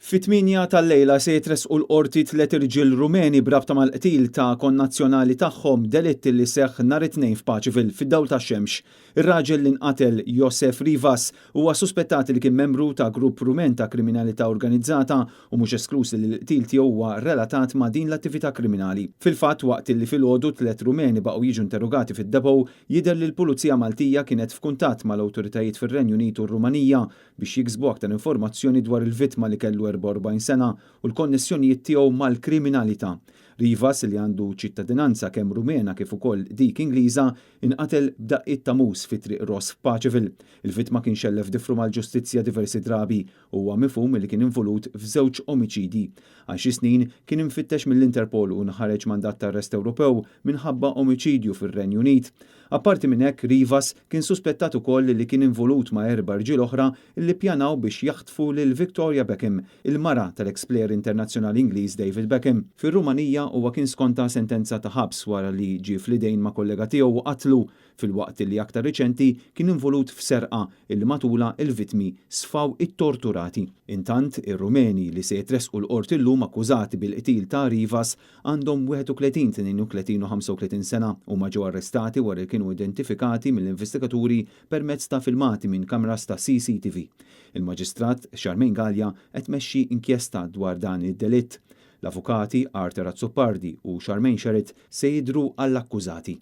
Fit-8 tal-lejla se jitressqu l-Qorti tliet irġiel Rumeni b'rabta mal-qtil ta' konnazzjonali tagħhom, delitt li seħħ nhar it-Tnejn f'Paceville, fid-dawl tax-xemx. Ir-raġel li nqatel, Josef Rivas, huwa suspettat li kien membru ta' grupp Rumen ta' kriminalità organizzata u mhux esklus li l-qtil tiegħu huwa relatat ma' din l-attività kriminali. Fil-fatt, waqt li filgħodu tliet Rumeni baqgħu jiġu interrogati fid-depot, jidher li l-Pulizija Maltija kienet f'kuntatt mal-awtoritajiet fir-Renju Unit u r-Rumanija biex jiksbu aktar informazzjoni dwar il-vittma li kellu 44 sena u l-konnessjonijiet tiegħu mal-kriminalità. Rivas, li għandu ċittadinanza kemm Rumena kif ukoll dik Ingliża, inqatel b'daqqiet ta' mus fi Triq Ross f'Paceville. Il-vittma kien xellef difru mal-ġustizzja diversi drabi u huwa mifhum li kien involut f'żewġ omiċidji. Għal xi snin kien imfittex mill-Interpol u nħareġ mandat ta' arrest Ewropew minħabba omiċidju fir-Renju Unit. Apparti minn hekk, Rivas kien suspettat ukoll li kien involut ma' erba' rġiel oħra li ppjanaw biex jaħtfu lil Victoria Beckham, il-mara tal-eks plejer internazzjonali Ingliż David Beckham. Fir-Rumanija huwa kien skonta sentenza ta' ħabs wara li ġie fl-idejn ma' kollega tiegħu u qatlu, filwaqt li aktar riċenti kien involut f'serqa illi matulha l-vittmi sfaw ittorturati. Intant, ir-Rumeni li se jitressqu l-Qorti llum akkużati bil-qtil ta' Rivas għandhom 31, 32 u 35 sena. Huma ġew arrestati wara li kienu identifikati mill-investigaturi permezz ta' filmati minn kameras ta' CCTV. Il-Maġistrat Charmaine Galea qed tmexxi inkjesta dwar dan id-delitt. L-avukati Arthur Azzopardi u Charmaine Sherritt se jidhru għall-akkużati.